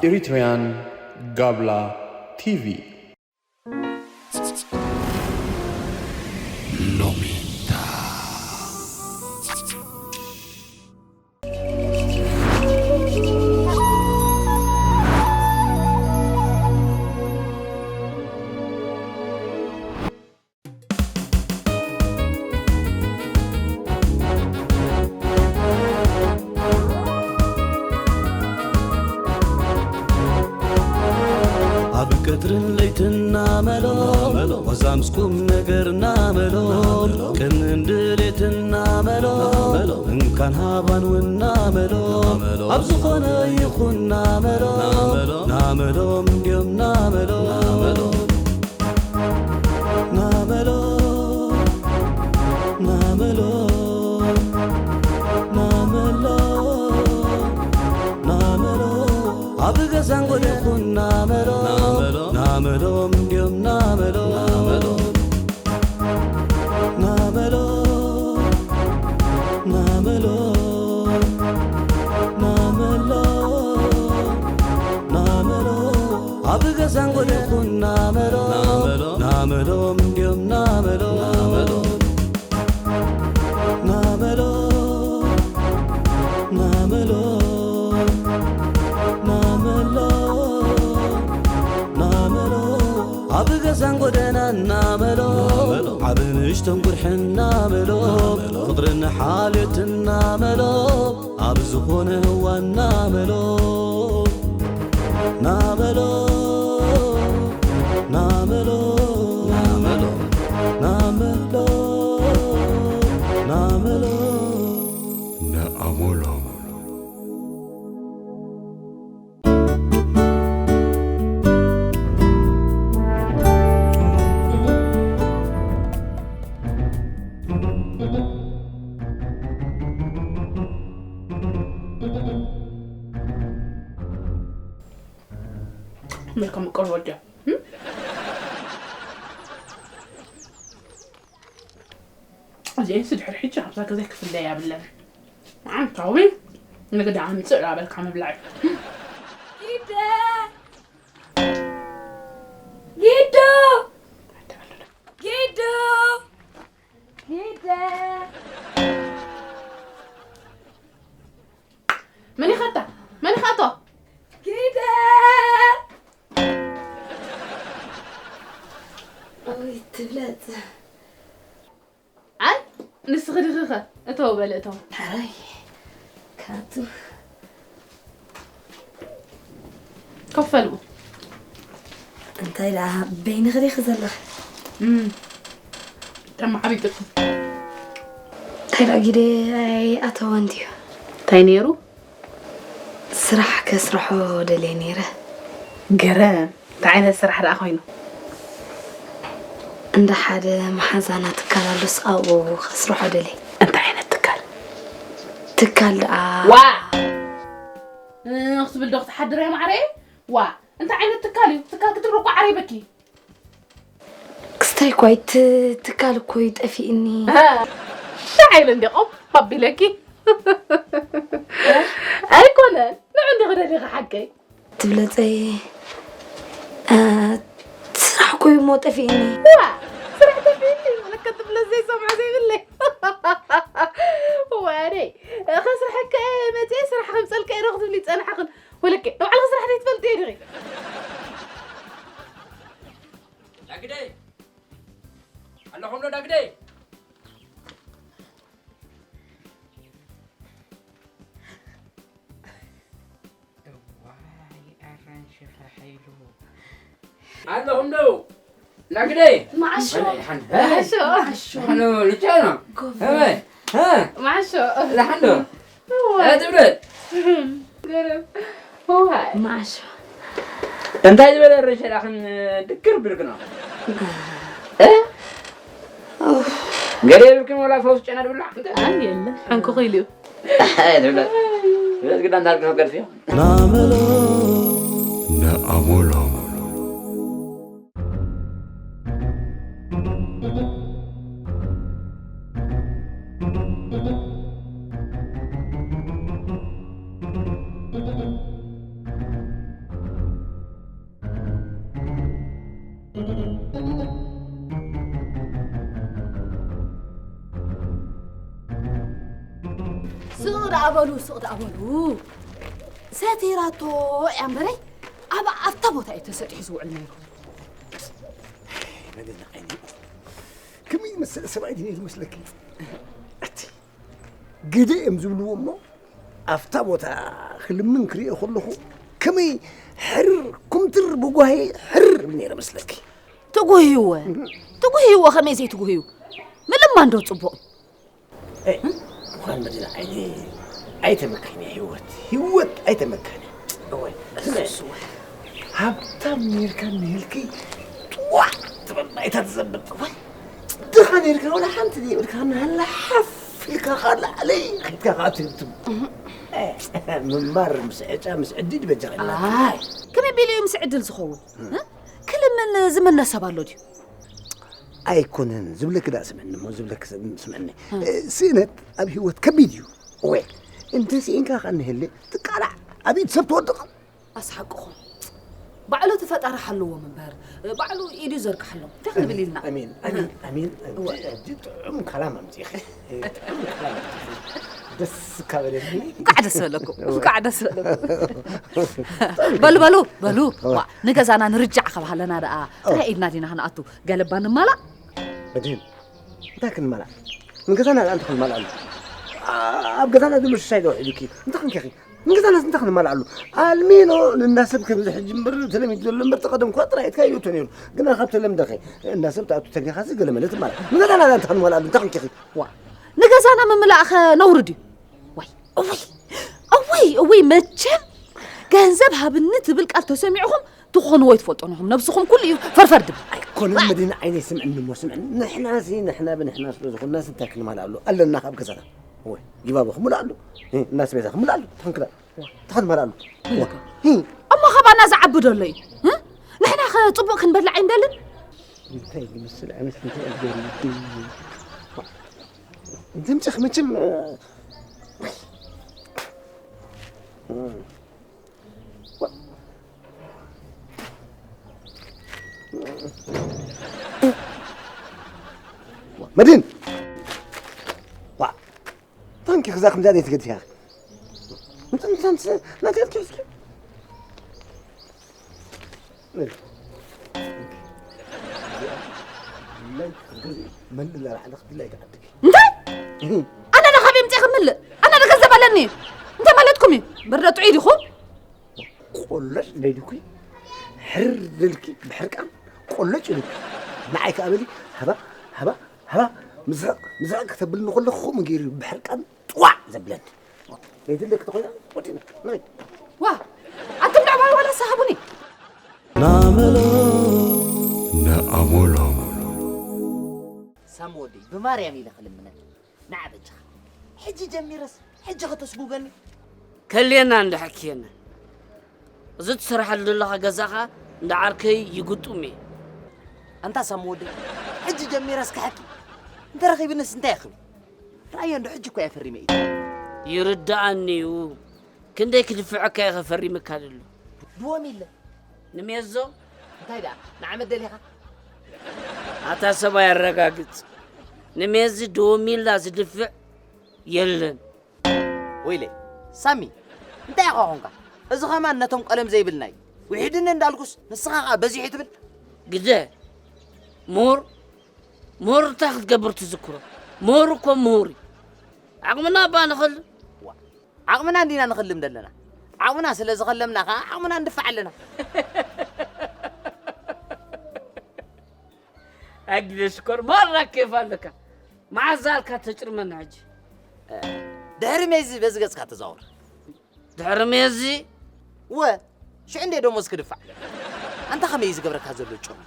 Eritrean Gabla T V. ኣብ ቀትርን ለይትና መሎ፣ ዋዛ ምስ ቁም ነገርና መሎ፣ ቅንን ድሌትና መሎ፣ እንካን ሃባን ውና መሎ፣ ኣብ ዝኾነ ይኹን ናመሎ፣ ናመሎም እንድዮም ናመሎ። ናመሎ ናመሎ ናመሎ ናመሎ ኣብ ገዛን ጎደኹን ናመሎ ናመሎም እንድዮም ናመሎ ናመሎ ናመሎ ናመሎ ናመሎ ኣብ ገዛን ጎደኹን ናመሎ ናመሎም እንድዮም ናመሎ ናመሎ ናመሎ ናመሎ ናመሎ ኣብ ገዛን ጎደናን ናመሎ ዓብ ንእሽቶን ጉርሕን ናመሎ ፍቕርን ሓልዮትን ናመሎ ኣብ ዝኾነ እዋን ናመሎ ናመሎ ናመሎ ናመሎ ናመሎ ናመሎ ናመሎ መልካ ምቅር ወዲያ እዚኤንስ ድሕሪ ሕጂ ካብዛ ገዛይ ክፍለያ የብለን። መዓንታዊ ንግዲ ኣምፅእ ዳበልካ ምብላዕ እዩ። ጊደ ጊዶ ጊዶ ጊደ ጊደ መን ይኸታ? መን ይኸቶ? ጊደ ኦይ ትብለጽ ኣይ ንስኺ ድኺኸ እተው በለ እተው። ሕራይ ካቱ ከፈልኡ እንታይ ደኣ በይንኺ ዲኺ ዘለኺ? ጠማ ሓቢጥኩም እንታይ ደኣ ጊደ ኣይኣተወን ድዩ? እንታይ ነይሩ? ስራሕ ከስርሖ ደልየ ነይረ። ገረም እንታይ ዓይነት ስራሕ ደኣ ኮይኑ? እንዳ ሓደ መሓዛና ትካል ኣሎስ ኣብኡ ከስርሖ ደልየ። እንታይ ዓይነት ትካል? ትካል ደኣ ዋ ክትብል ዶ ክትሓድር እያ ማዕረየ? ዋ እንታይ ዓይነት ትካል እዩ? ትካል ክትብሎ እኮ ዓሪበኪ። ክስታይ እኮ ኣይቲ ትካል እኮ እዩ ጠፊእኒ። እንታይ ኢለ እንዲ ቆም ኣቢለኪ ኣይኮነን ንዑ እንዲ ክደሊኺ ሓቀይ ትብለፀይ ስራሕ እኮ እዩ እሞ ጠፊእኒ። ዋ ስራሕ ጠፊእኒ መለከት ትብለ ዘይሰምዖ ዘይብለይ ዋደይ ከስርሐከ መፅየ ስራሕ ከምፀልከ ኢረ ክትብሊ ፀናሕኽን ወለከ ንባዕልኺ ስራሕ ዘይትፈልጥዮ ዲኺ ዳግደይ ኣለኹም ዶ ዳግደይ እዋይ ኣራንሺ ፋሕ ኢሉ ኣለኹም ዶ ዳግደይ ማዓሾ ማዓሾ ሓሎ ልጫና ጎፍ እመይ እ ማዓሾ ላሓንዶ ትብለት ገረም እዋይ ማዓሾ እንታይ ዝበለ ርሸ ዳኽን ድክር ብልክኖ ገለ የብልክን ወላ ፈውስ ጨና ድብላ ኣይ የለ ሓንኩ ኺኢሉ እዩ ትብለት ትብለት ግዳ እንታልክ ፈገርፍዮ ናመሎ ነኣሞሎ ኣበሉ ስቕ ኣበሉ። ሰቲራቶ እያ እምበረይ፣ ኣብ ኣብታ ቦታ እዩ ተሰጢሑ ዝውዕል ነይሩ። መደና ዓይኒ። ከመይ ዝመሰለ ሰብኣይ ድዩ ዝመስለኪ? ኣቲ ግደ እዮም ዝብልዎ እሞ፣ ኣብታ ቦታ ክልምን ክሪኦ ከለኹ፣ ከመይ ሕር፣ ኩምትር ብጓሂ ሕር እብል ነይረ መስለኪ። ትጉህይዎ፣ ትጉህይዎ፣ ከመይ ዘይትጉህዩ? ምልማን ዶ ጽቡቕ እዩ? ኤ፣ ምዃን መዲና ዓይኒ ኣይተመካኒ ህይወት፣ ህይወት ኣይተመካኒ። እወ፣ ስምዒ፣ እሱ፣ እወ። ሃብታም ነይርካ እንሄልኪ፣ ጥዋዕ ትብል ኣይታ ትዘብጥ። እወ። ድኻ ነይርካ፣ ወላ ሓንቲ ዘይብልካ፣ ናላ ሓፍ ኢልካ ኸዓ ላዕለይ ኺድካ ኸዓ ትህብትም። እህ። ኤ፣ ምንባር ምስ ዕጫ፣ ምስ ዕድል በጃ ኸላ። ኣይ፣ ከመይ ቢሉ እዩ ምስ ዕድል ዝኸውን? እህ። እ? ክልምን ዝምነ ሰብ ኣሎ ድዩ? ኣይኮነን ዝብለኪ ደኣ ስምዕኒ እሞ፣ ዝብለኪ ስም-፣ ስምዕኒ። እ። እ፣ ስእነት ኣብ ህይወት ከቢድ እዩ። እወ፣ እንተ ስኢንካ ከኣ እንህለ ትቃላዕ፣ ኣብ ኢድ ሰብ ትወድቕ። ኣስሓቅኹም። ባዕሉ እቲ ፈጣሪ ሓልዎም እምበር፣ ባዕሉ ኢዱ ይዘርግሓሎም። እንታይ ክንብል ኢልና? ኣሜን፣ ኣሜን፣ ኣሜን። እወ። ሕጂ፣ ሕጂ ጥዑም ካላም ኣምጺእኺ። ጥዑም ካላም ኣምጺእኺ። ደስ እካ በለኒ። እንኳዕ ደስ በለኩም፣ እወ። እንኳዕ ደስ በለኩም። በሉ፣ በሉ፣ በሉ። እወ። ዋ፣ ንገዛና ንርጃዕ ካብ ሃለና ደኣ፣ እወ። ጥራይ ኢድና ዲና ክንኣቱ? ገለባ ንማላእ? መድህን፣ እንታይ ክንማላእ? ንገዛና ደኣ እንታይ ክንማላኣሉ? ኣ-፣ ኣብ ገዛና ዘሎ ሽሻይ ዶ ውሒዱኪ? እንታይ ኮንኪ ኢኺ? ንገዛናስ እንታይ ክንማላኣሉ? ኣልሚኖ ንእንዳ ሰብ ከምዚ ሕጂ እምበር ተለሚዱ ዘሎ እምበር፣ ተቐደም እኳ ጥራይ ኢድካ ይእቶ ነይሩ። ግና ካብ ተለምደኸ፣ እንዳ ሰብ ትኣቱ ተሊኻሲ ገለ መለ ትማላእ። ንገዛና ደኣ እንታይ ክንማላኣሉ? እንታይ ኮንኪ ኢኺ? ዋ፣ ንገዛና ምምላእኸ ነውሪ ድዩ? ዋይ፣ እውይ፣ እውይ፣ እውይ፣ መቸም ገንዘብ ሃብኒ ትብል ቃል ተሰሚዕኹም ትኾንዎ ኣይትፈልጡን ኢኹም። ነብስኹም ኩሉ እዩ ፈርፈር ድብል። ኣይኮነን መዲና ዓይነይ፣ ስምዕኒ እሞ ስምዕኒ። ንሕናሲ፣ ንሕና ብንሕና ስለ ዝኾንናሲ እንታይ ክንማልኣሉ ኣለና ካብ ገዛና? እወ፣ ጊባቦ ክምልኣሉ፣ እ፣ እንዳ ኣስቤዛ ክምልኣሉ፣ እንታይ ክንክላ-፣ እንታይ ክንማልኣሉ? እወ። እሞ ካባና ዝዓቢ ዶ ኣሎ እዩ? እ? ንሕናኸ ጽቡቕ ክንበልዕ ኣይንደልን? እንታይ ዝመስል ዓይነት እንታይ እዩ ዝገርም? ድምፅኽ መቸም፣ እ፣ መድን! ዋ! ታንኪ ክዛ ከምዚኣ ዘይትገድፍያ። እንትን፣ እንትን፣ እንትን፣ ናተይ ኣትኪ እስኪ። መን ለራዕለ ክትብላ ኣይትዓድጊ። እንታይ? ኣነ ዶ ካበይ ኣምጺኤ ክምልእ? ኣነ ዶ ገንዘብ ኣለኒ? እንታይ ማለትኩም እዩ? በርዶ ጥዑይ ዲኹም? ቆለጭ ለይድኩ ሕር ልልኪ ብሕርቃን ቆለጭ ኢሉኪ። ንዓይ ከኣ በሊ ሃባ፣ ሃባ፣ ሃባ፣ ምስራቕ፣ ምስራቕ ከተብልኒ ከለኹ ከምኡ ገይሩ ብሕርቃን ጥዋዕ ዘብለኒ። ለይትልክ ተኾይና ወዲና ንኸይድ። ዋ፣ ኣንቱም ደዕባይ ዋላ ሰሃቡኒ። ናመሎ። ንኣመሎም። ሳም ወደይ፣ ብማርያም ኢለ ክልምነካ። ንዓ በጃኻ። ሕጂ ጀሚረስ፣ ሕጂ ከተስጉገኒ? ከልየና እንድሕር ክየና። እዚ ትሰርሓሉ ዘለኻ ገዛኻ እንዳ ዓርከይ ይግጡም እየ። ኣንታ ሳም ወደይ፣ ሕጂ ጀሚረስ ክሓኪ። እንተረኺብንስ እንታይ ይኽብል? ርኣዮ እንዶ ሕጂ እኮ እየ ፈሪመ ኢለ። ይርድኣኒ እዩ። ክንደይ ክድፍዐካ እየ ፈሪመካ ዘሎ። ድዎም ኢለ። ንሜዞ? እንታይ ደኣ? ንዓመት ደሊኻ? ኣታ ሰብኣይ ኣረጋግጽ። ንሜዚ ድዎም ኢላ ዝድፍዕ የለን። ወይለይ፣ ሳሚ፣ እንታይ ኢኻ ኾንካ? እዚ ኸማን ነቶም ቀለም ዘይብልና እዩ። ውሒድኒ እንዳልኩስ፣ ንስኻ ኸኣ በዚሑ ትብል? ግደ፣ ምሁር፣ ምሁር እንታይ ክትገብር ትዝክሮ? ምሁር እኮ ምሁር እዩ። ዓቕምና እባ ንኸል። ዋ፣ ዓቕምና እንዲና ንኸልም ዘለና። ዓቕምና ስለ ዝኸለምና ኸኣ ዓቕምና ንድፋዕ ኣለና። ኣግደ ሽኮር፣ ማራ ኬፍ ኣለካ። መዓዝ ኣልካ ተጭርመና ሕጂ? ድሕሪ ሜዚ በዚ ገጽካ ተዛወር። ድሕሪ ሜዚ? ወ፣ ሽዑ እንዴ ደሞዝ ክድፋዕ? ኣንታ ከመይ እዩ ዝገብረካ ዘሎ ጭሩ?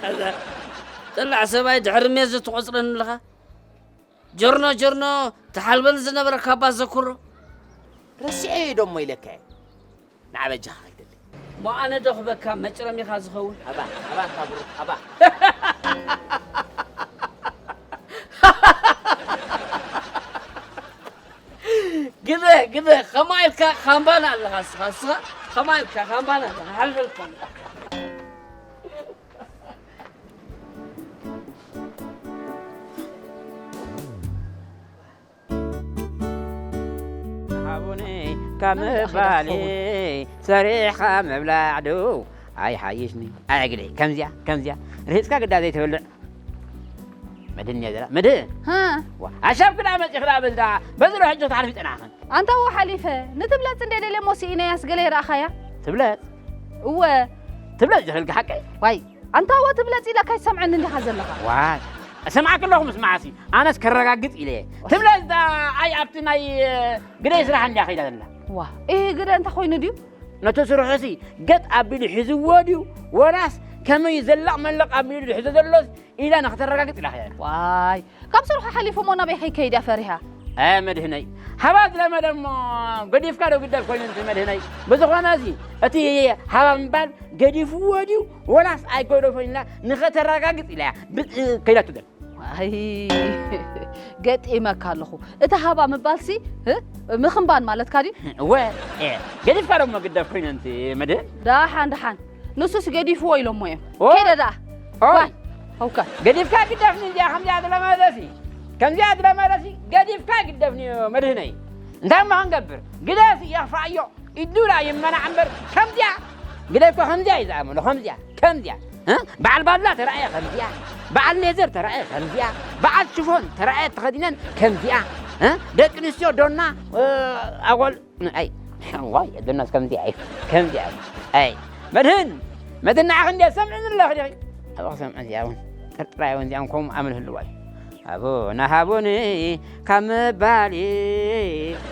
ኣዛ፣ ጥላዕ ሰብኣይ ድሕሪ ሜዚ ትቖጽረኒ ኣለኻ? ጀርኖ ጀርኖ ትሓልበኒ ዝነበረ ካባ ዘኩሮ። ረሲዐዮ ደሞ ኢለካ እየ። ንዓ በጃኻ ከይደሊ። እሞ ኣነ ዶ ክበካ መጭረሚኻ ዝኸውን? ኣባ፣ ኣባ፣ ኣንታ ብሩኽ፣ ኣባ። ግደ፣ ግደ፣ ኸማ ኢልካ ኻምባና ኣለኻ፣ እስኻ፣ እስኻ ኸማ ኢልካ ኻምባና ኣለኻ፣ ሓልፈልካ። ምባል ሰሪሕኻ ምብላዕ ዶ ኣይሓይሽኒ? ኣይ ግደይ፣ ከምዚኣ፣ ከምዚኣ ርሂጽካ ግዳ ዘይትበልዕ። መድህን እያ ዘላ። መድህን! ሃ? ዋ፣ ኣሻብ ክዳ መጺ ክዳ በዝዳ፣ በዚ ዶ ሕጂ ተሓልፊ ጸናኽን? ኣንታ እወ ሓሊፈ፣ ንትብለጽ እንደ ደልየ ሞሲ ኢነያስ ገለ ይረኣኻያ? ትብለጽ? እወ። ትብለጽ ዝኽእልኪ ሓቀይ? ዋይ፣ ኣንታ እወ ትብለጽ ኢላ ካይሰምዐኒ እንዲኻ ዘለኻ። ዋይ፣ እሰምዓኪ ኣለኹ ምስማዕሲ፣ ኣነስ ከረጋግጽ ኢለ። ትብለጽ ዳ፣ ኣይ ኣብቲ ናይ፣ ግደይ ስራሕ እንድያ ከይዳ ዘላ። ዋ፣ እህ ግደ እንታይ ኮይኑ ድዩ? ነቲ ስርሑሲ ገጥ ኣቢሉ ሒዝዎ ድዩ? ወላስ ከመይ ዘላቕ መለቕ ኣቢሉ ድዩ ሒዞ ዘሎስ ኢላ ንኽተረጋግጽ ኢላ ኸያ። ዋይ፣ ካብ ስርሑ ሓሊፉ እሞ ናበይ ከይከይድ እያ ፈሪሃ? እ መድህነይ፣ ሃባ ዝለመደ እሞ ገዲፍካ ዶ ግደፍ ኮይኑ፣ እቲ መድህነይ። ብዝኾነ እዚ፣ እቲ ሃባ ምባል ገዲፍዎ ድዩ ወላስ ኣይገደፎን ኢላ ንኸተረጋግጽ ኢላ እያ ብ-፣ ከይዳቶ ዘላ። ኣይ፣ ገጢመካ ኣለኹ። እቲ ሃባ ምባልሲ፣ እ፣ ምኽንባን ማለትካ ድዩ? እወ፣ እ፣ ገዲፍካ ዶ እሞ ግደፍ ኮይኑ፣ እቲ መድህን። ደሓን፣ ደሓን። ንሱስ ገዲፍዎ ኢሎሞ እዮም። ኦ። ከይደ ደኣ። ኦይ። ዋይ፣ ኦከ። ገዲፍካ ግደፍኒ እዚኣ፣ ከምዚኣ ዝለመደሲ፣ ከምዚኣ ዝለመደሲ፣ ገዲፍካ ግደፍኒ መድህነይ። እንታይ እሞ ክንገብር? ግደፍ የኽፍኣዮ፣ ኢዱ ደኣ ይመናዕ እምበር፣ ከምዚኣ። ግደፍ እኮ ከምዚኣ እዩ ዝኣምኖ፣ ከምዚኣ፣ ከምዚኣ። እ? በዓል ባላ ተራእየ ከምዚኣ፣ በዓል ሌዘር ተራእየ ከምዚኣ፣ በዓል ሽፎን ተራእየ ተኸዲነን ከምዚኣ። እ? ደቂ ኣንስትዮ ዶና፣ እ፣ ኣጎል ኣይ፣ ዋይ፣ ኣዶናስ ከምዚኣ እዩ። ከምዚኣ እዩ። ኣይ፣ መድህን፣ መድህን ንዓኺ እንድያ ሰምዕኒ ኣለኺ ዲኺ? ኣብ ክሰምዕ እዚኣ እውን ጥርጥራይ እውን እዚኣ እውን ከምኡ ኣመል ህልዋ እዩ። ኣቦና ሃቡኒ ካብ ምባል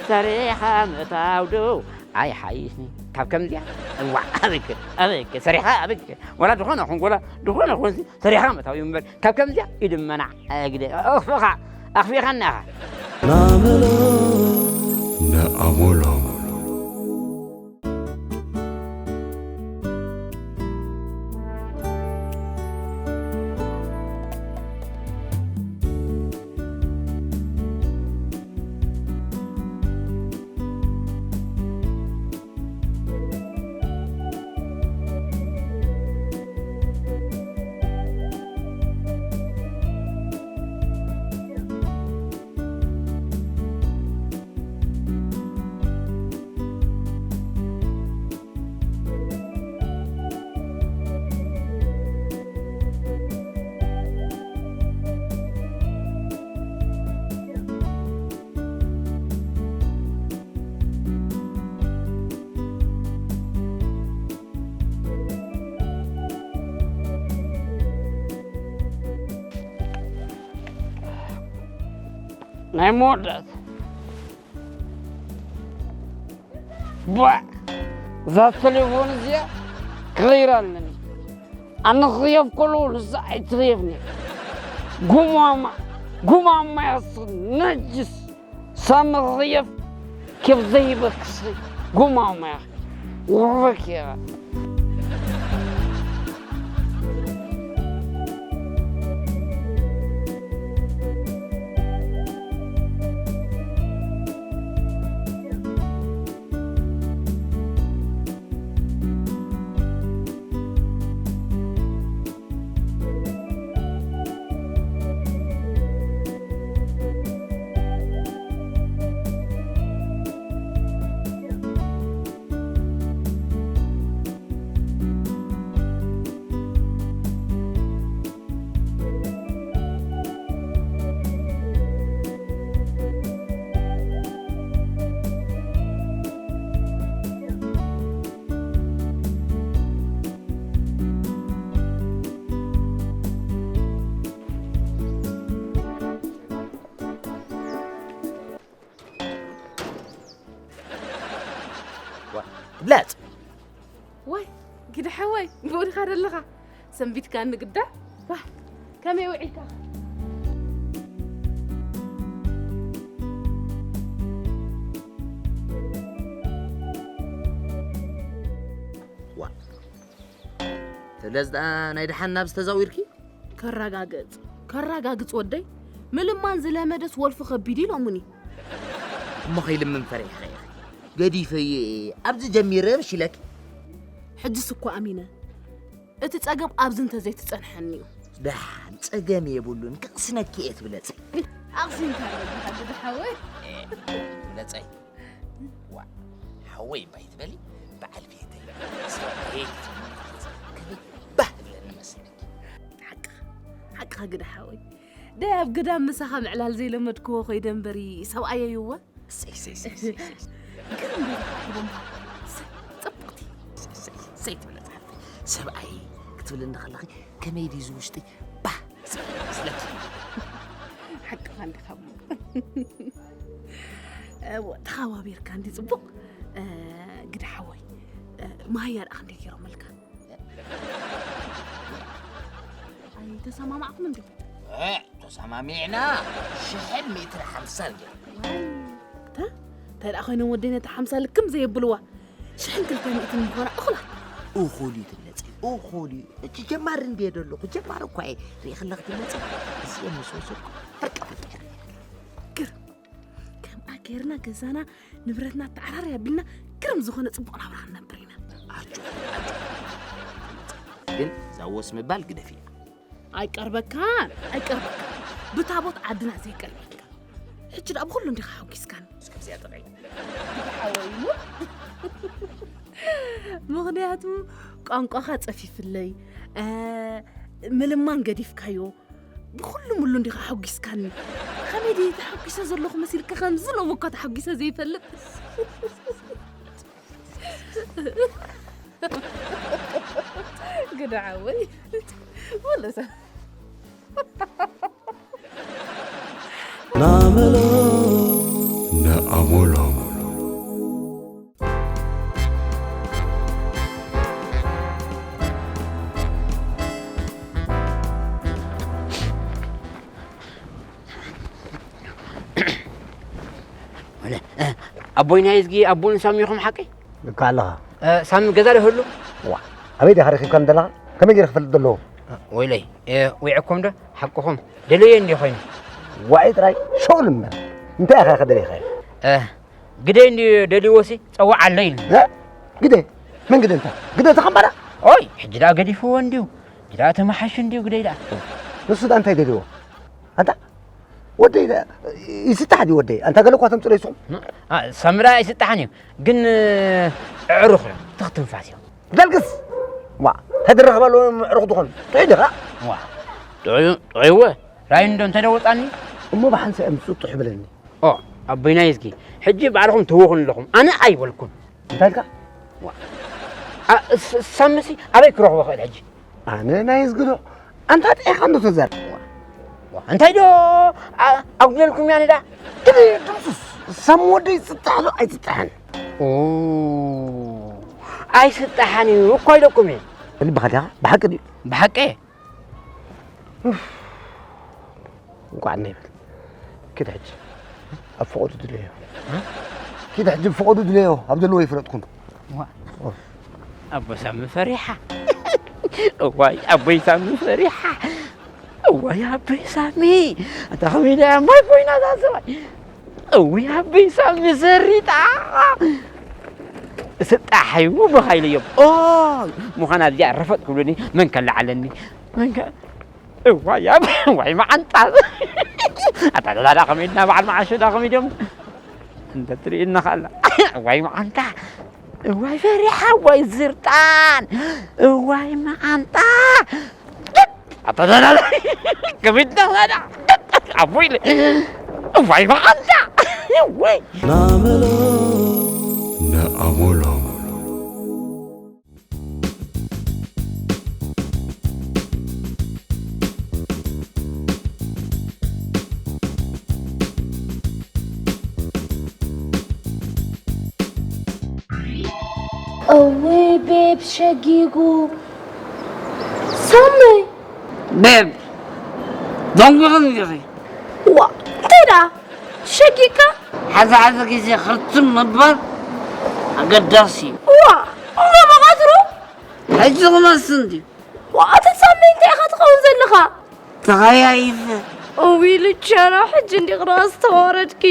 ሰሪኻ ምእታው ዶ ኣይሓይሽኒ? ካብ ከምዚኣ? እዋዕ፣ ኣበይክ፣ ኣበይክ፣ ሰሪኻ ኣበይክ? ወላ ዝኾነ ኹን ጎላ፣ ዝኾነ ኹን ሰሪኻ ምእታው እዩ እምበር፣ ካብ ከምዚኣ ኢድ መናዕ፣ ኣግደ፣ ኣኽፍኻ፣ ኣኽፊኻና ኢኻ። ናመሎ። ንኣመሎ። ናይ መወዳእታ። ቧዕ! እዛ ቴሌፎን እዚኣ ክቕይራ ኣለኒ። ኣነ ክኽየፍ ከለኹ ንሳ ኣይትኽየፍኒ። ጉማማ፣ ጉማማ ኢኻ ንስኺ ነጅስ። ሳሚ ክኽየፍ ኬፍ ዘይበክሲ ጉማማ ኢኻ። ውሕበክ ኢኻ። ዋ፣ ብለጽ። ወይ፣ ግደ ሓወይ፣ ብኡ ዲኻ ደለኻ? ሰንቢትካኒ ግዳ? ዋይ፣ ከመይ ውዒልካ? ዋ፣ ተለዝ ደኣ ናይ ደሓን ናብዚ ተዛዊርኪ? ከረጋግጽ፣ ከረጋግጽ ወደይ፣ ምልማን ዝለመደስ ወልፊ ከቢድ እዩ ኢሎሙኒ። እሞ ከይልምን ፈሪሕኻ ኢኺ። ገዲፈዮ እየ፣ ኣብዚ ጀሚረ ምሽ ኢለኪ። ሕጅስ እኮ ኣሚነ። እቲ ጸገም ኣብዚ እንተዘይትጸንሐኒ እዩ። ደሓን ጸገም የብሉን፣ ክቕስነኪ እየ ትብለጸይ። ኣቕሲንካ ኣለኻ ግደ ሓወይ። ትብለጸይ። ዋ፣ ወይ ባይ ትበሊ በዓል ቤተይ ሰብኣየይ ክትብሊ ከለኺ ከመይ ባህ ትብለኒ መሰለኪ። ሓቅኻ፣ ሓቅኻ ግዳ ሓወይ። ደ ኣብ ግዳም ምሳኻ ምዕላል ዘይለመድክዎ ኮይደ እምበሪ ሰብኣየይ እወ። እሰይ፣ እሰይ፣ እሰይ፣ እሰይ፣ እሰይ። ግን እንዴት ኣኺቦም ሰይ፣ ጽብቕቲ። እሰይ፣ እሰይ፣ እሰይ ትብለ ጸሓፍቲ። ሰብኣይ ክትብልኒ ከለኺ ከመይ ድዩ ዝውሽጢ ባህ ዝብል መስለኪ? ሓቅኻ እንዲኻ እሞ። እወ፣ ተኸባቢርካ እንዲ ጽቡቕ፣ እ፣ ግዳ ሓወይ። እ፣ መሃያ ደኣ ክንደይ ገይሮምልካ? ኣይተሰማማዕኩም እንዴ? እ፣ ተሰማሚዕና ሽሕን ሚእትን ሓምሳን ገይሩ። ዋይ፣ ተ-፣ እንታይ ደኣ ኮይኖም ወደይ ነታ ሓምሳ ልክም ዘየብልዋ ሽሕን ክልተ ሚእትን ምዃና እኹላት። እኹል እዩ ትብለጺ፣ እኹል እዩ። እቺ ጀማሪ እንድየ ዘለኹ፣ ጀማሪ እኳ እየ። ርኢ ከለኺ ትብለጺ፣ እዚኦም ምስ ወሰድኩ ፍርቀ ፍርቀ እየ። ግር፣ ከምኣ ጌርና ገዛና ንብረትና ኣተዓራርያ ኣቢልና ግርም ዝኾነ ጽቡቕ ናብራ ክንነብር ኢና። ኣጆኺ፣ ኣጆኺ። ግን ዛወስ ምባል ግደፊ። ኣይቀርበካን፣ ኣይቀርበካን። ብታቦት ዓድና ዘይቀርበካ። ሕጂ ደኣ ብኹሉ እንዲኻ ሓጒስካን። እስከ እዚኣ ጥራይ። ሓወይኑ። ምኽንያቱ ቋንቋኻ ጸፊፍለይ፣ እ፣ ምልማን ገዲፍካዮ። ብኹሉ ምሉ እንዲኻ ሓጒስካኒ። ከመይ ድየ ተሓጒሰ ዘለኹ መሲልካ? ከምዚ ሎም እኳ ተሓጒሰ ዘይፈልጥ። ግዳ ሓወይ። ወለሰ። ናመሎ ነኣሞሎ። ወለ፣ እ፣ ኣቦይ ናይ እዝጊ ኣቦን ሳሚ ኢኹም ሓቀይ? ልካ ኣለኻ። እ፣ ሳሚ ገዛ ዶ ይህሉ? ዋ፣ ኣበይ ዲኻ ረኺብካኒ ዘለኻ? ከመይ ገይረ ክፈልጥ ዘለዎ? እ፣ ወይለይ፣ እ፣ ዊዕኩም ዶ? ሓቅኹም። ደለየ እንዲ ኮይኑ። ዋዒ ጥራይ ሸውል እምበር። እንታይ ኢኻ ከደሊኻዮ? እ፣ ግደ እንዲ ደልዎሲ ጸዋዕ ኣሎ ኢሉ። እ? ግደ? መን ግደ እንታ? ግደ ተኸምባራ? ኦይ፣ ሕጂ ደኣ ገዲፍዎ እንዲዩ። ሕጂ ደኣ ተመሓሹ እንዲዩ ግደይ ደኣ። ንሱ ደኣ እንታይ ደልዎ? ኣንታ ወደይ ደኣ ይስጣሕ ድዩ ወደይ? ኣንታ ገለ እኳ ተምጽሎ ይስኹም። እ፣ ሳሚ ደኣ ኣይስጣሕን እዩ። ግን፣ እ፣ ኣዕሩኽ እዮም። ትኽ ትንፋስ እዮም። ደልግስ! ዋ፣ ተድረኽበሉ ምዕሩኽ ዝኾኑ። ጥዑይ ዲኻ? ዋ፣ ጥዑይ፣ ጥዑይ እወ። ራእዩ እንዶ እንተ ደወጻኒ? እሞ ብሓንሳእ ምስ ጥሕ ብለኒ። ኦ፣ ኣቦይናይ እዝጊ፣ ሕጂ ባዕልኹም ትህውኹን ኣለኹም። ኣነ ኣይበልኩን። እንታይ ኢልካ? ዋ። ኣ፣ ስ-፣ ሳምሲ ኣበይ ክረኽቦ ክእል ሕጂ? ኣነ ናይ እዝጊ ዶ? ኣንታ ጥዒኻ እንዶ ተዛር። ዋ፣ እንታይ ዶ? ኣ፣ ኣጉደልኩም ያነ ዳ? ትሪ ድምሱስ፣ ሳም ወደይ ይጽጣሕ ዶ ኣይጽጣሕን? ኦ፣ ኣይስጣሕን እዩ እኮ ኢለኩም እየ። ብልብኻ ዲኻ? ብሓቂ ድዩ? ብሓቂ። ኡፍ። እንቋዕ ነይ በል። ኪድ ሕጂ ኣብ ፍቐዱ ድለዮ። እ? ኪድ ሕጂ ኣብ ፍቐዱ ድለዮ። ኣብ ዘለዎ ይፍለጥኩም። ዋ። ኦ። ኣቦ ሳሚ ፈሪሓ። እዋይ፣ ኣቦይ ሳሚ ፈሪሓ። እዋይ፣ ኣቦይ ሳሚ። ኣታ ከመይ ኢላ እያ ማይ ኮይና እዛ ሰብኣይ? እውይ፣ ኣቦይ ሳሚ ዘሪጣ። ስጣሓይ፣ እሞ በኻ ኢለዮም። ኦ፣ ምዃና እዚኣ ረፈጥ ክብሉኒ፣ መን ከለዓለኒ? መን ከ-፣ እዋይ፣ ኣብ-፣ እዋይ፣ መዓንጣ። ኣታ ደላላ ከመይ ኢልና በዓል መዓሾ ዳ ከመይ ድዮም? እንተ ትርእየና ኸኣላ። እዋይ፣ መዓንጣ። እዋይ፣ ፈሪሓ፣ እዋይ፣ ዝርጣን። እዋይ፣ መዓንጣ። ኣታ ደላላ። ከመይ ኢልና ኸኣላ። ኣቦይ ኢለ። እዋይ፣ መዓንጣ። እዋይ። ናመሎ ነኣሞሎም። እውይ ቤብ ሸጊጉ ሳመይ። ቤብ ደንጉኽን ኢኺ። ዋ እንታይ ደኣ ሸጊግካ? ሓዛ ሓዛ ግዜ ክርትም ምባል ኣገዳሲ እዩ። ዋ እሞ መቓትሩ? ሕጂ ክመስል ድዩ? ዋ ኣቲ ሳመይ እንታይ ኢኻ ትኸውን ዘለኻ? ተኸያይፈ። እውይ ልቻና ሕጂ እንዲኻ ደኣ ዝተዋረድኪ።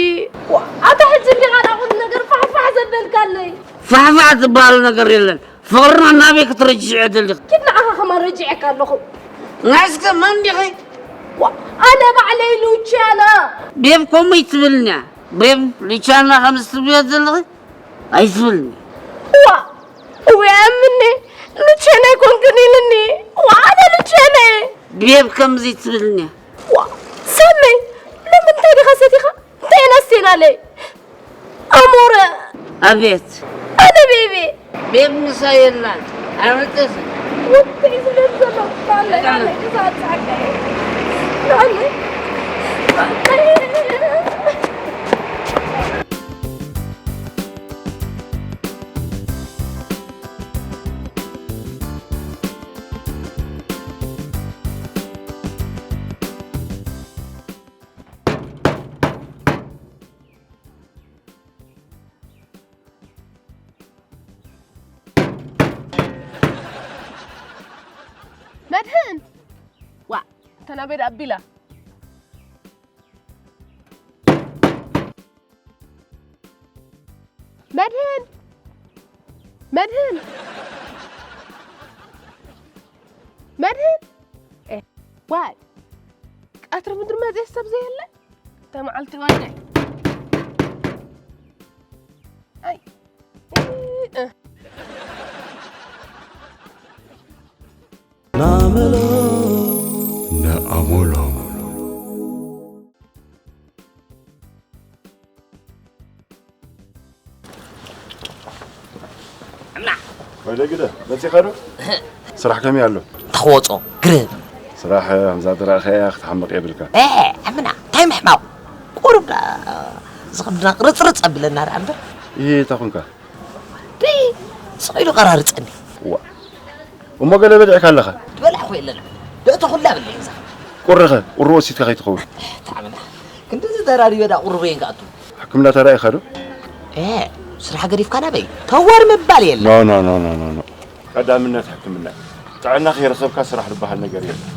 ዋ ኣታ ሕጂ እንዲኻ ደኣ ኩሉ ነገር ፋሕፋሕ ዘበልካለይ። ፋሕፋሕ ዝበሃል ነገር የለን። ፍቕርና ናበይ ክትረጅዕዮ ደሊኺ? ኪድ ንዓኻ ከማን ረጂዐካ ኣለኹ። ንዓስከ መን ዲኺ? ዋ ኣነ ባዕለይ ሉቻና። ቤብ ከምኡ ኣይትብልንያ። ቤብ ሉቻና ከም ዝትብልዮ ዘለኺ ኣይትብልንያ። ዋ እወ ኣምኒ ልቸነ ኣይኮንክን ኢልኒ። ዋ ኣነ ልቸነ ቤብ ከምዚ ትብልኒ። ዋ ሳመይ ሎሚ እንታይ ዲኻ ሰቲኻ? እንታይ ኢና ስቴናለይ ኣሞረ። ኣቤት። ኣነ ቤቢ ቤብ ምሳ የላን። ኣመጠስ ወጥተይ ዝብል ዘሎ ባለ ባለ ክሳብ ጻቀ ባለ መድህን ዋ ተናበድ ኣቢላ መድህን መድህን መድህን ዋይ ቀትሪ ምድሪ መፅእ ሰብ ዘየለ ተመዓልቲ ዋንደ ኣይ ናመሎ ነኣሞሎም ወደ ግደ መፂኻ ዶ? ስራሕ ከመይ ኣሎ? ተኽወፆ ግርም። ስራሕ ከምዛ ዝረእኸያ ክትሓምቕ የብልካ። ኣምና እንታይ ምሕማቕ ቁሩብ ዝኽብድና ርፅርፅ ኣብለና ደኣ እምበር። ይህ ተኹንካ። ደይ ስቕ ኢሉ ቀራርፀኒ። ዋ እሞ ገለ በሊዕካ ኣለኻ? ዝበላዕኹ የለን። ደእቶ ኩላ ብለይ እዛ። ቁርኸ ቁሪ ወሲድካ ከይትኸውን። ታዕምና ክንድዚ ተራሪበ ዳ ቁርበየን ክኣቱ። ሕክምና ተራኢኻ ዶ? ኤ ስራሕ ገዲፍካ ናበይ? ተወር ምባል የለ። ኖ ኖ ኖ ኖ ኖ ኖ። ቀዳምነት ሕክምና እዩ። ጥዕና ከይረኸብካ ስራሕ ዝበሃል ነገር የለን።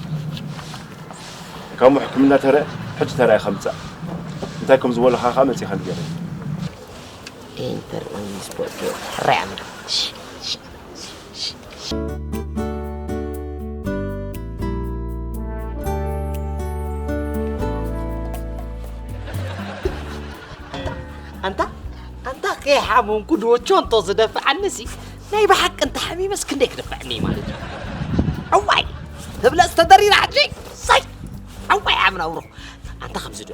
ካሞ ሕክምና ተረአ ሕጂ ተራኢኻ ምጻእ። እንታይ ከም ዝበሉኻ ከኣ መጺኻ ንገረኒ። ኢንተር ኦን ስፖርት ሕራይ ኣምር። ኣንታ ኣንታ ከይሓመምኩ ድወቾ እንቶ ዝደፍዓኒ ሲ ናይ ብሓቂ እንተ ሓሚመስ ክንደይ ክደፍዐኒ እዩ ማለት እዩ። ኣዋይ ተብለጽ ተደሪራ ሕጂ ሳይ ኣዋይ ዓምና ውሮ ኣንታ ከምዚ ዶ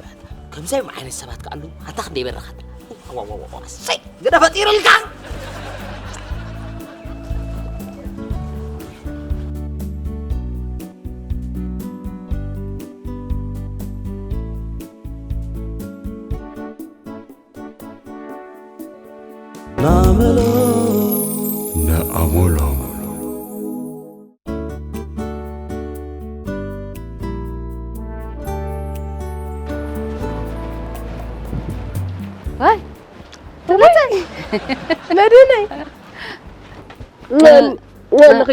ከምዚኦም ዓይነት ሰባት ከኣሉ ኣንታ ክንደይ በረኻት ኣዋዋዋ ሳይ ግደ ፈጢሩልካ ናመሎ ነኣሞሎም ዋይ ተመፀ መድህነይ ወንኺ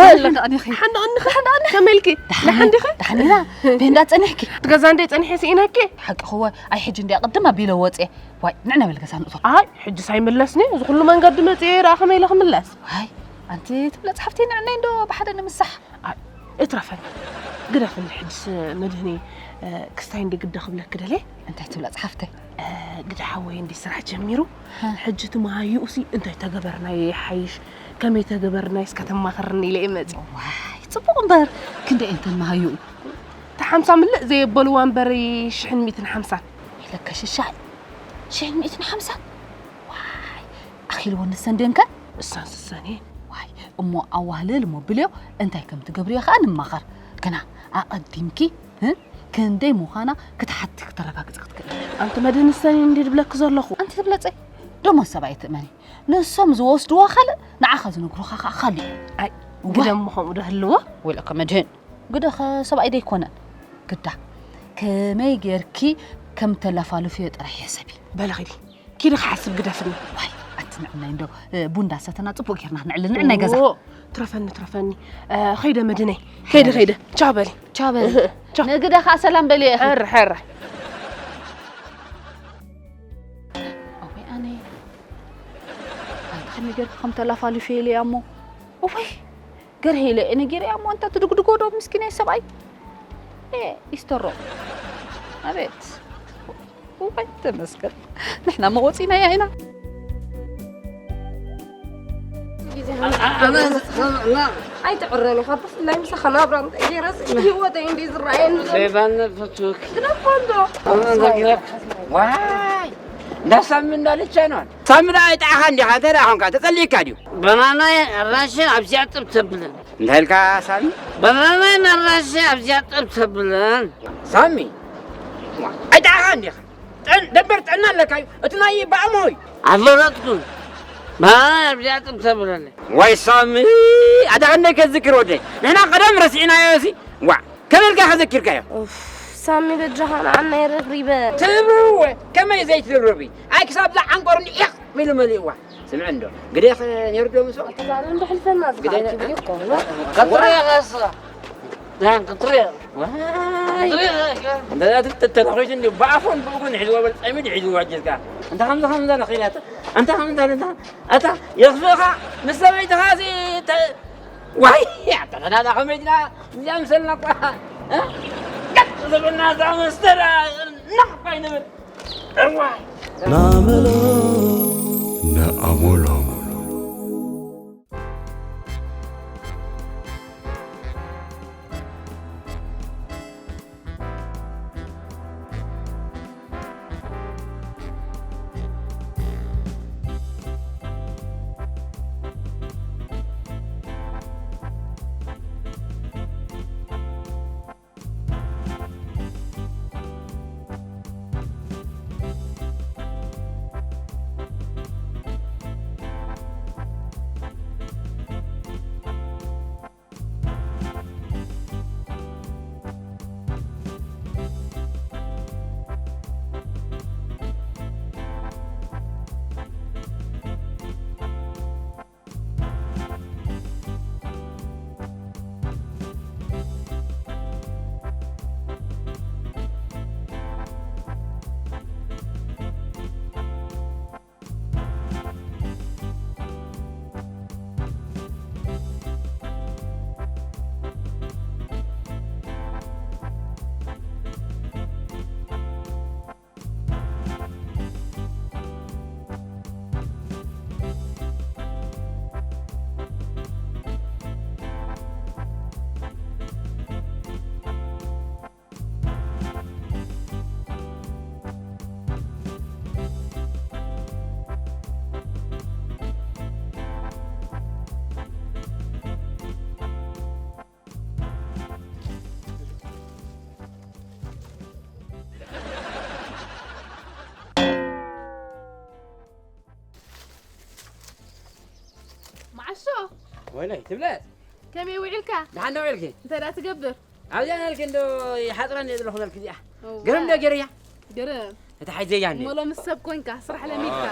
ኣለኺ ኣኒኺ ሓንዳቕኒ ሓንዳቕኒ ከመይ ኢልኪ ደሓን ዲኺ ደሓን ኢላ ቤንዳ ጸኒሕኪ እቲ ገዛ እንደ ጸኒሐ ስኢነኪ ሓቂ ኸወ ኣይ ሕጂ እንዲያ ቅድም ኣቢለ ወጽየ ዋይ ንዕና በል ገዛ ንእቶ ኣይ ሕጂ ሳይምለስኒ እዚ ኩሉ መንገዲ መጽየ ደኣ ከመይ ኢለ ክምለስ ዋይ ኣንቲ ትብለ ጸሓፍቲ ንዕነይ እንዶ ብሓደ ንምሳሕ እትረፈኒ ግደፍኒ ሕጅስ መድህኒ ክስታይ እንዲ ግደ ክብለኪ ደልየ እንታይ ትብላ ጸሓፍተይ ግደ ሓወይ እንዲ ስራሕ ጀሚሩ ሕጂ እቲ መሃይኡ ሲ እንታይ ተገበርናዮ ይሓይሽ ከመይ ተገበርናዮ እስከ ተማኸርኒ ኢለ እየ መፂ ዋይ ፅቡቅ እምበር ክንደይ እንተን መሃይኡ እታ ሓምሳ ምልእ ዘየበልዋ እምበር ሽሕን ሚእትን ሓምሳን ኢለካ ሽሻይ ሽሕን ሚእትን ሓምሳን ዋይ ኣኺልዎ ንሰን ደንከ እሳን ስሳን እየን ዋይ እሞ ኣዋህልል እሞ ብልዮ እንታይ ከም ትገብርዮ ኸኣ ንማኸር ግና ኣቐዲምኪ ክንደይ ምዃና ክትሓቲ ክተረጋግፂ ክትክእል ኣንቲ መድህን ንሰን እንዲ ድብለኪ ዘለኹ ኣንቲ ትብለፀይ ደሞ ሰብኣይ ትእመኒ ንሶም ዝወስድዎ ካልእ ንዓኻ ዝነግሩኻ ከዓ ካልእ እዩ ኣይ ግደሞ ከምኡ ዶ ህልዎ ወይለካ መድህን ግደኸ ሰብኣይ ደይኮነን ግዳ ከመይ ጌርኪ ከም ተላፋልፍዮ ጥራሕ ሕሰቢ በለ ኺዲ ኪዲ ክሓስብ ግደፍኒ ዋይ ኣቲ ንዕናይ እንዶ ቡንዳ ሰተና ፅቡቅ ጌርና ክንዕልል ንዕናይ ገዛ ትረፈኒ ትረፈኒ ኸይደ መድነይ ከይደ ከይደ ቻው በሊ ቻው በሊ ንግደ ከዓ ሰላም በሊ ሕረ ሕረ ኣወይ ኣነ ኣንቲ ከመይ ጌርኪ ከም ተላፋልፊ ኢለ እያ እሞ እወይ ገርሄ ኢለ እየ ነጊረያ እሞ እንተ ትድግድጎ ዶ ምስኪናይ ሰብኣይ ይስተሮ ኣቤት እወይ ተመስገን ንሕና መወፂናያ ኢና ኣይትዕረኒ ካብ ብፍላይ ምሳኻ ናብራ እንተገይረስ ህይወተይ እንዲ ዝረኣየኒ ዘሎ። ሌባን ፍቱክ። ግደፎ እንዶ። ዋይ፣ እንዳ ሳሚ እንዳልቻ ነው። ሳሚ ደኣ ኣይጠዓኻ እንዲኻ፣ እንታይ ደኣ ኾንካ? ተጸሊእካ ድዩ? በናናይ ኣራንሽን ኣብዚኣ ጥብ ተብለን። እንታይ ኢልካ ሳሚ? በናናይን ኣራንሽ ኣብዚኣ ጥብ ተብለን። ሳሚ፣ ዋ፣ ኣይጠዓኻ እንዲኻ። ጥዕን-፣ ደንበር ጥዕና ኣለካ እዩ። እቲ ናይ ባእሞ እዩ። ኣፈረጥኩ። በናናይ ኣብዚኣ ጥብ ተብለን። ወይ ሳሚ፣ ኣታ ክንደይ ከዝክር ወደይ። ንሕና ቀደም ረሲዕናዮ እሲ። ዋ፣ ከመይ ኢልካ ከዘኪርካዮ? ኡፍ፣ ሳሚ በጃኻ ንዓና የረብሪበ። ትብርወ፣ ከመይ ዘይትርብርቢ? ኣይ ክሳብ ዝዓንቆርኒ ኢቕ ኢሉ መሊእዋ። ስምዕ እንዶ፣ ግደይ ኸ ነይሩ ዶ ምስኡ? ኣታ ዛዕባ እንዶ ሕልፈና ግደይ ዝኸኣል ነ-፣ ትብል እኮ። ቀጥሪ ኢኻ እስኻ። ዳን ቀጥሪ ኢኻ። ዋይ። ቀጥሪ ኢኻ። እንተ ትተተኾይት እንዲ ብኣፎን ብእግሩን ሒዝዋ በል ጸሚድ ሒዝዋ ጀልካ። እንተ ከምዚ ከምዚ ኣለ ኸይላተ። እንተ ከምዚ ኣለ እንተ፣ ኣታ የኽፍእኻ ምስ ሰበይትኻ ሲ ተ-፣ ዋይ፣ ኣታ ተናዳ ከመይ ድና እዚኣ ምሰልና እኳ፣ እ? ቀጥ ዝብልና እዛ መስተራ ነቕ ኣይንብል። እዋይ። ናመሎ። ንኣመሎ። መዓሾ። ወይለይ፣ ትብለጽ። ከመይ ውዒልካ? ደሓን ዶ ውዒልኪ? እንታይ ደኣ ትገብር? ኣብዚኣ ነልኪ እንዶ ይሓጽረኒ እየ ዘለኹ ነልኪ እዚኣ። እዋ። ግርም ዶ ገይረያ? ግርም። እታ ሓይዘያ እንዴ? እሞ ሎምስ ሰብ ኮንካ፣ ስራሕ ለሚድካ። ዋ።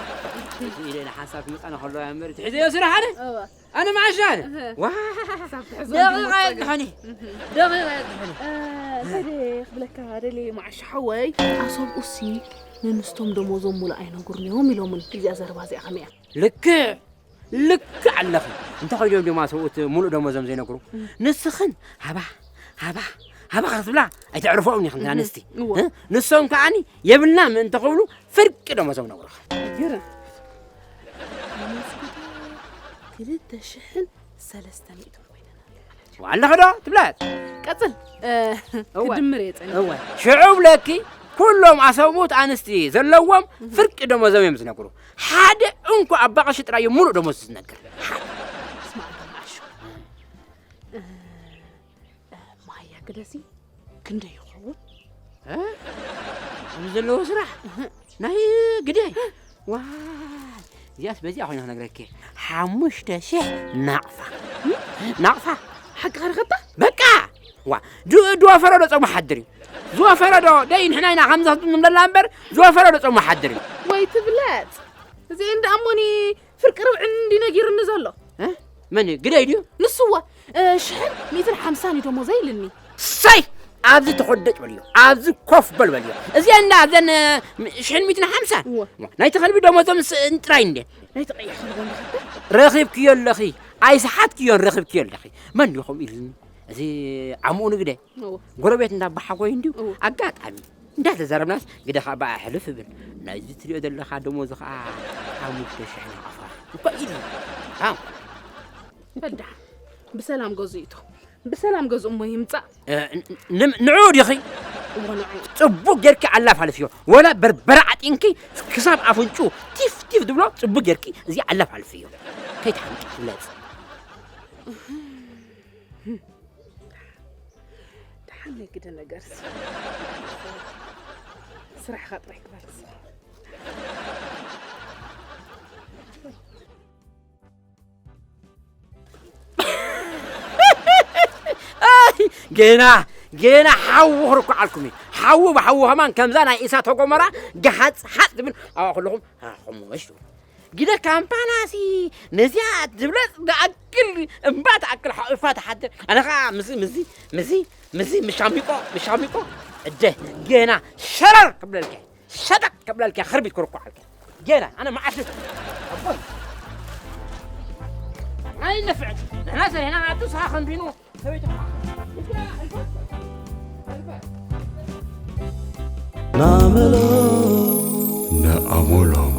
እዚ ኢለ ንሓሳብ ክመጻና ከሎ እያ እምበር፣ እቲ ሒዘዮ ስራሕ ኣነ? እዋ። ኣነ መዓሻ ኣነ? እህ። ዋ። ሳብ ትሕዞ ደቂቓ እንዲሞ የብዝሐኒ። እህ። ደቂቓ የብዝሐኒ። እ፣ እንታይ ደየ ክብለካ ደልየ መዓሻ ሓወይ? ኣሰብኡሲ ነንስቶም ደሞዞም ሙሉእ ኣይነግሩን እዮም ኢሎምን። እዚኣ ዘረባ እዚኣ ከመይ እያ? ልክዕ። ልክዕ ኣለኺ። እንተ ኾይዶም ድማ ሰብኡት ሙሉእ ደሞዞም ዘይነግሩ፣ እም። ንስኽን ሃባ፣ ሃባ፣ ሃባ ክትብላ ኣይተዕርፎኦም ኢኽን እም፣ ኣንስቲ። እዎ። እ? ንሶም ከዓኒ የብልና ምእንቲ ክብሉ ፍርቂ ደሞዞም ነግሩኻ። ይገርም። ክልተ ሽሕን ሰለስተ ሚእትን ኮይነና። ኣለኺ ዶ ትብላት? ቀጽል፣ እ፣ እወ። ክድምር እየ ጸኒሐ። እወ። ሽዑ ብለኪ፣ ኩሎም ኣሰብኡት ኣንስቲ ዘለዎም እህ። ፍርቂ ደሞዞም እዮም ዝነግሩ። ሓደ እንኳ ኣባ ቀሺ ጥራይ እዩ ሙሉእ ደሞዝ ዝነግር። ሓደ። ስማዕ፣ ኣንታ መዓሾ። እ፣ እ፣ ማያ ግደሲ ክንደይ ይኸውን? እ? ኣብዚ ዘለዎ ስራሕ? እህ። ናይ ግደይ? ዋይ፣ እዚኣስ በዚኣ ኮይነ ክነግረኪ። ሓሙሽተ ሽሕ ናቕፋ። ናቕፋ። ሓቂ ኸርኸታ? በቃ! ዋ፣ ድ-፣ ዝወፈረ ዶ ጾሙ ሓድር እዩ? ዝወፈረ ዶ? ደይ ንሕና ኢና ከምዚ ክንብለላ እምበር፣ ዝወፈረ ዶ ጾሙ ሓድር እዩ? ወይ ትብለጽ። እዚኤን ደኣ እሞኒ ፍርቂ ርብዒ እንዲ ነጊርኒ ዘሎ። እ? መን እዩ? ግደይ ድዩ? ንሱ እወ፣ እ፣ ሽሕን ሚእትን ሓምሳን እዩ ደሞዘይ ኢልኒ። ሰይ! ኣብዚ ተኾደጭ በልዮ፣ ኣብዚ ኮፍ በል በልዮ። እዚኤን ደኣ እዘን፣ እ፣ ሽሕን ሚእትን ሓምሳን? እወ። ናይቲ ከልቢ ደሞዞም ስ-፣ ጥራይ እንዴ? ናይቲ ቀይሕ ከልቢ እንዴ? ረኺብክዮ ኣለኺ፣ ኣይሰሓትክዮን ረኺብክዮ ኣለኺ። መን ድዩ ከምኡ ኢልኒ? እዚ ዓምኡ ንግደ። እወ። ጎረቤት እንዳ ኣባሓጎይ እንድዩ። እወ። ኣጋጣሚ እንዳተዛረብናስ ግደ ኸዓ ብኣ ሕልፍ እብል። ናይዚ ትሪኦ ዘለኻ ደሞዙ ኸዓ ሓሙሽተ ሽሕ ናቕፋ እኮ ኢሉ። ኣዎ። በል ደሓን ብሰላም ገዝኡ ይእቶ። ብሰላም ገዝኡ እሞ ይምጻእ። እ፣ ን-፣ ን-፣ ንዑ ዲኺ? እዎ ንዑ። ጽቡቕ ጌርኪ ኣላፋልፍዮ። ወላ በርበረ ዓጢንኪ ክሳብ ኣፍንጩ ቲፍ ቲፍ ዝብሎ ጽቡቕ ጌርኪ እዚ ኣላፋልፍዮ። ከይትሓምቂ ፍለጽ። ደሓን ናይ ግደ ነገርስ። ስራሕኻ ጥራይ ግበር ንስኻ። ኣይ፣ ገና ገና ሓዊ ክርኩዓልኩም እዩ። ሓዊ ብሓዊ ከማን ከምዛ ናይ እሳተ ጎመራ ገሃጽ ሓጽ ዝብል ኣብኣ ከለኹም ኣኹም ወሽ ግደ ካምፓናሲ ነዚኣ ትብለጽ ዝኣክል እምባ ትኣክል ሓቂፋ ትሓድር። ኣነ ኸዓ ምዚ ምዚ ምዚ ምዚ ምሻሚቆ ምሻሚቆ እደ ገና ሸረር ክብለልካ ሸጠጥ ከብለልካ ክርቢት ክርኳዓልካ ገና ኣነ መዓሽ ኣቦይ ኣይነፍዕ ንሕና ሰሪሕና ኣቱ ስኻ ከንቢኑ ሰበይቱ ናመሎ ንኣሞሎም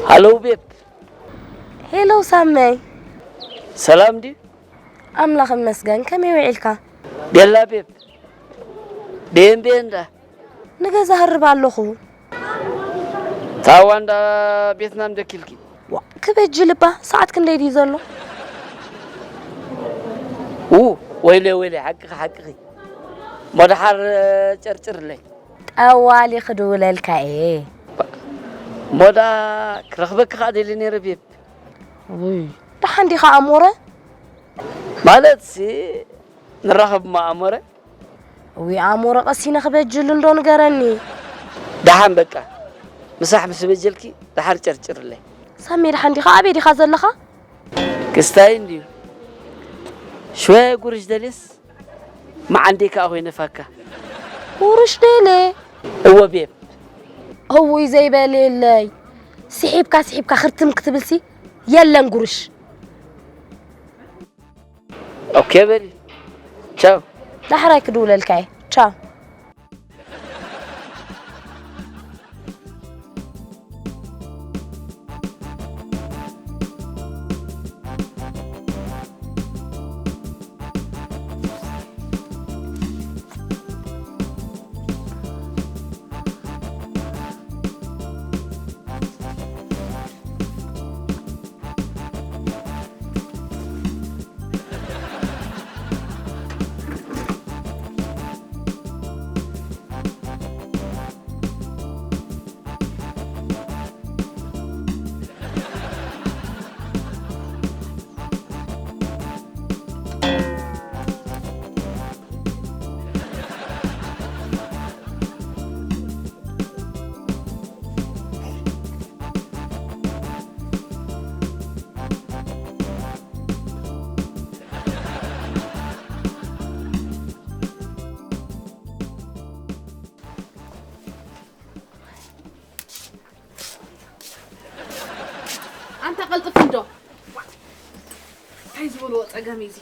ሃሎ ቤብ። ሄሎ ሳመይ። ሰላም ድዩ? ኣምላኽ ይመስገን። ከመይ ውዒልካ? ቤላ ቤብ። ቤን ቤን ዳ። ንገዛ ህርብ ኣለኹ። ታዋ እንዳ ቤትና እንደኪልኪ። ዋ፣ ክበጅል እባ፣ ሰዓት ክንደይ ድዩ ዘሎ? ው፣ ወይለ ወይለ፣ ሓቅኺ ሓቅኺ። ሞ ደሓር ጨርጭርለይ። ጠዋሊ ክድውለልካ እየ። ሞዳ ክረኽበኪ ከኣ ደሊ ነይረ ቤብ። ውይ፣ ደሓን ዲኻ ኣሞረ? ማለትሲ ንራኸብ እሞ ኣሞረ። እዊ ኣሞረ ቀሲነ ክበጅል እንዶ ንገረኒ። ደሓን በቃ ምሳሕ ምስ በጀልኪ ደሓር ጨርጭርለይ። ሳሚ ደሓን ዲኻ? ኣበይ ዲኻ ዘለኻ? ክስታይ እንድዩ። ሽወ ጉርሽ ደልየስ መዓንዴ ከኣ ኮይነ ፋካ። ጉርሽ ደለ? እወ ቤብ። እውይ ዘይበል የለይ። ስሒብካ ስሒብካ ክርትም ክትብልሲ የለን ጉርሽ። ኦኬ በሊ። ቻው። ዳሕራይ ክድውለልካ እየ። ቻው። ኣንታ ቀልጥፍ እንዶ እንታይ ዝበልዎ ጸገም እዩ እዚ?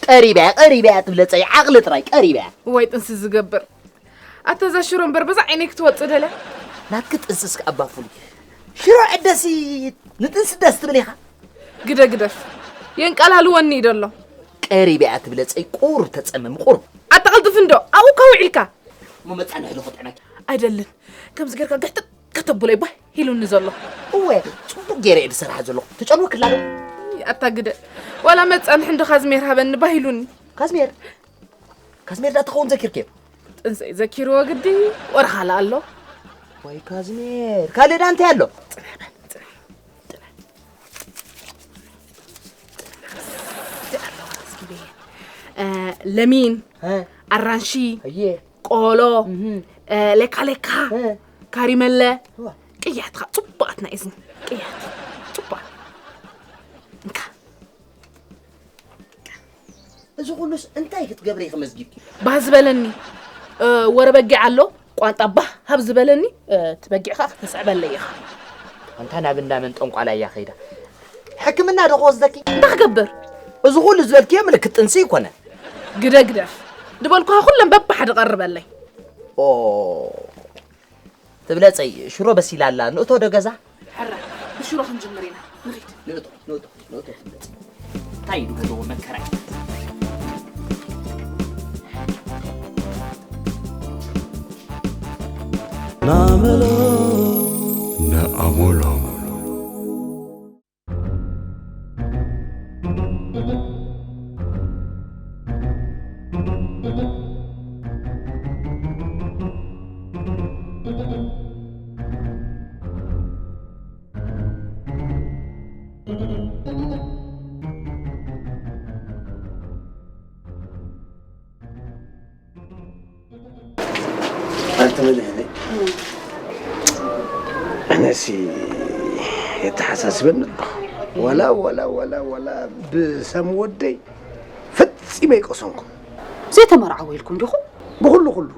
ቀሪበያ ቀሪበያ ትብለፀይ ዓቕሊ ጥራይ ቀሪበያ። እዋይ ጥንሲ ዝገብር ኣታ እዛ ሽሮ እምበር በዛ ዓይነይ ክትወፅእ ደልያ። ናትኪ ጥንስስ ከኣ እባ ፍሉይ ሽሮ ዕደሲ ንጥንሲ ደስ ትብል ኢኻ። ግደ ግደፍ የንቀላልወኒ እዩ ደሎ። ቀሪበያ ትብለፀይ ቁሩብ ተፀመሚ ቁሩብ። ኣታ ቀልጥፍ እንዶ ኣብኡ እኳ ውዒልካ። እሞ መፃንሒ ዶ ክጥዕመኪ? ኣይደልን ከምዚ ጌርካ ግሕጥጥ ከተብሎ እዩ ባህ ኢሉኒ ዘሎ። እወ ፅቡቕ ገይረ እየ ዝሰርሓ ዘለኹ። ትጨንወኪ ኣላ ዶ? ኣታ ግደ ዋላ መፃንሒ እንዶ ካዝሜር ሃበኒ ባህ ኢሉኒ። ካዝሜር? ካዝሜር ዳኣ ትኸውን ዘኪርክዮ? ጥንሰይ ዘኪርዎ ግዲ ወርኻላ ኣሎ። ዋይ ካዝሜር ካልእ ዳ እንታይ ኣሎ? ፅንሕ በል ፅንሕ። ለሚን ኣራንሺ ቆሎ ሌካ ሌካ ካሪመለ ቅያትካ ፅቡቃት ናይ እዝኒ ቅያት ፅቡቃት እንካ እዚ ኩሉስ እንታይ ክትገብሪ ኢኺ መዝጊብኪ? ባህ ዝበለኒ፣ እ፣ ወረ በጊዕ ኣሎ፣ ቋንጣ ባህ ሃብ ዝበለኒ፣ እ፣ እቲ በጊዕ ኸኣ ክተስዕበለይ ኢኻ። ኣንታ ናብ እንዳ መን ጠንቋላ እያ ከይዳ? ሕክምና ዶ ክወስደኪ? እንታይ ክገብር? እዚ ኩሉ ዝበልክዮ ምልክት ጥንሲ ይኮነ። ግደ ግደፍ። ዝበልኩኻ ኩለን በብሓደ ቀርበለይ። ኦ፣ ትብለጸይ፣ ሽሮ በሲላ ኣላ፣ ንእቶ ዶ ገዛ? ሕራይ፣ ብሽሮ ክንጅምር ኢና። ንኺድ። ንእቶ፣ ንእቶ፣ ንእቶ ትብለጸይ። እንታይ እዩ ንገዝኦ መከራይ? ናመሎ። ነኣሞሎም። ኣንተ መድህነይ፣ ኣነሲ የተሓሳስበኒ ኣሎ። ወላ፣ ወላ፣ ወላ፣ ወላ ብሰም ወደይ ፈጺመ ኣይቀሰንኩ። ዘይተመርዓወ ኢልኩም ዲኹም? ብኹሉ፣ ኩሉ።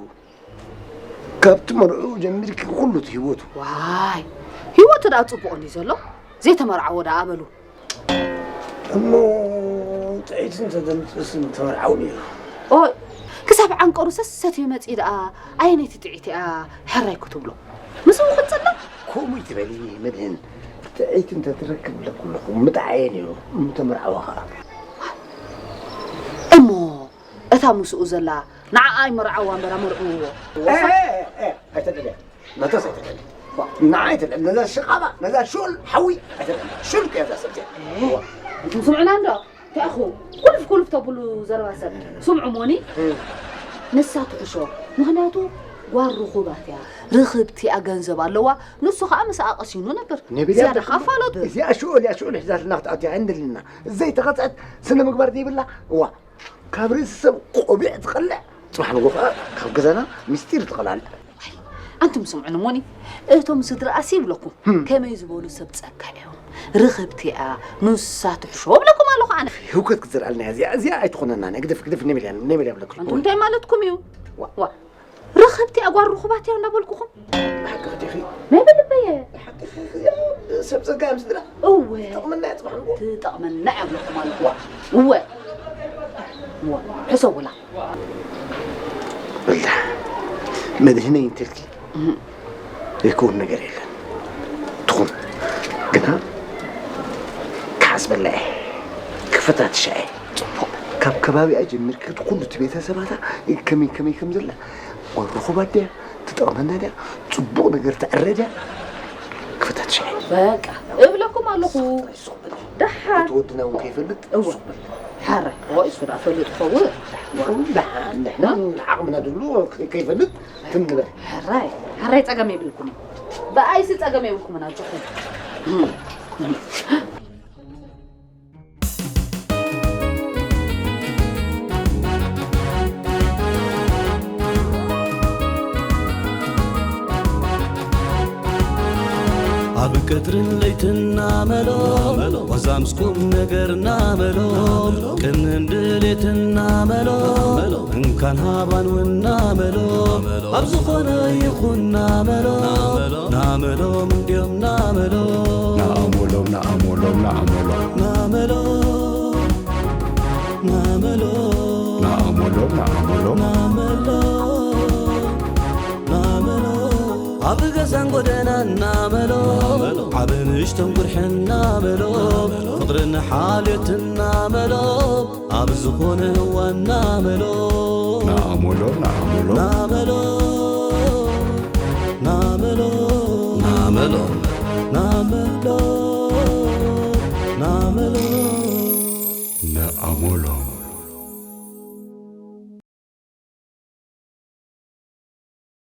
ካብቲ መርዑ ጀሚርኪ ኩሉ እቲ ህይወቱ። ዋይ፣ ህይወቱ ደኣ ጽቡቕ እንዲ ዘሎ፣ ዘይተመርዓወ ደኣ በሉ። እሞ ጥዒት እንተተምጽእስ ምተመርዓው ነይሩ። ኦይ፣ ክሳብ ዓንቀሩ ሰሰት እዩ መጺኡ ደኣ፣ ኣየነይቲ ጥዒት እያ ሕራይ ክትብሎ? ምስኡ ክትጽለ? ከምኡ ይትበሊ መድህን፣ ጥዒት እንተትረክብ ለኩለኹ ምጥዓየ ነይሩ፣ ምተመርዓወ ኸኣ። እሞ እታ ምስኡ ዘላ ንዓኣ ኣይመርዓዋ እምበር ኣመርዕውዎ። ኤ፣ ኤ፣ ኤ፣ ኣይተደልያ። ናታስ ኣይተደልያ። ንዓ ኣይተደልያ። ነዛ ሽቓባ፣ ነዛ ሽል ሓዊ ኣይተደልያ። ሽል እያ እዛ ሰብ እዚኣ። ኤ፣ እንቱም ስምዑና እንዶ። እንታይ ኢኹ? ኩልፍ ኩልፍ ተብሉ ዘረባ ሰብ። ስምዑ ሞኒ። እም። ንሳ ትሕሾ። ምኽንያቱ ጓል ርኹባት እያ። ርኽብቲ እያ፣ ገንዘብ ኣለዋ። ንሱ ኸኣ ምስኣ ቀሲኑ ነብር። ነብር እያ ዝያዳ ብለኩም። ኸኣ ፋሎጥ። እዚኣ ሽዑል እያ፣ ሽዑል ሒዛትና ክትኣቱ እያ፣ እንደልና። ዘይተቐጽዐት ስነ ምግባር ዘይብላ። እዋ። ካብ ርእሲ ሰብ ቆቢዕ ትቐልዕ፣ ጽባሕ ንግሆ ከኣ ካብ ገዛና ምስጢር ትቐላልዕ። ኣይ፣ ኣንቱም ስምዑኒ እሞኒ፣ እቶም ስድራኣሲ ይብለኩም፣ ህም። ከመይ ዝበሉ ሰብ ጸጋ እዮም። ርኽብቲ እያ፣ ንሳ ትሕሾ እብለኩም ኣለኹ ኣነ። ህውከት ክትዘርኣልና እያ፣ እዚኣ፣ እዚኣ ኣይትኾነና፣ ናይ ግደፍ፣ ግደፍ፣ ነይ በልያ፣ ነይ በልያ እብለኩም። ኣንቱም እንታይ ማለትኩም እዩ? ዋ። ዋ። ርኽብቲ እያ፣ ጓል ርኹባት እያ እንዳበልኩኹም። ብሓቂ ዲኺ? ናይ በልበየ። ብሓቂ ዲኺ? እዚኣ ሰብ ጸጋ እዮም ስድራ። እወ። ትጠቕመና እያ ጽባሕ ንግሆ። ትጠቕመና እያ እብለኩም ኣለኹ። ዋ። እወ። እወ። ሕሰቡላ። ወላ መድህነይ እንተልኪ እህ። ዘይከውን ነገር የለን። ትኹን ግና ክሓስበላ እየ፣ ክፈታትሻ እየ። ጽቡቕ። ካብ ከባቢኣ ጀሚርኪ እቲ ኩሉ እቲ ቤተሰባታ ከመይ ከመይ ከም ዘላ፣ ጓል ርኹባት ድያ፣ ትጠቕመና ድያ፣ ጽቡቕ ነገር ተዕረ ድያ፣ ክፈታትሻ እየ። በቃ እብለኩም ኣለኹ። ሱቕ በል። ደሓን። እቲ ወድና እውን ከይፈልጥ እወ። ሱቕ በል። ሓራይ። ኦይ፣ እሱ ደኣ ፈሊጡ ክኸውን። ደሓን፣ ንሕና ዓቕምና ድሉ ከይፈልጥ ትም ንበል። ሕራይ፣ ሕራይ ጸገም የብልኩምን። ብኣይሲ ጸገም የብልኩምን ኣጆኹም። ኣብ ቀትርን ለይትን ናመሎ፣ ዋዛ ምስ ቁም ነገር ናመሎ፣ ቅንን ድሌትን ናመሎ፣ እንካን ሃባን እውን ናመሎ፣ ኣብ ዝኾነ ይኹን ናመሎ፣ ናመሎም እንድዮም ናመሎ። ናኣሞሎም፣ ናኣሞሎም፣ ናኣሞሎም። ናመሎ፣ ናመሎ። ናኣሞሎም፣ ናኣሞሎም። ናመሎ፣ ናመሎ። ኣብ ገዛን ጎደናን ናመሎ፣ ዓቢ ንእሽቶን ቁርሕን ናመሎ፣ ፍቕርን ሓልዮትን ናመሎ፣ ኣብ ዝኾነ እዋን ናመሎ። ናኣሞሎም፣ ናኣሞሎም። ናመሎ፣ ናመሎ። ናመሎ፣ ናመሎ። ናመሎ። ነኣሞሎም።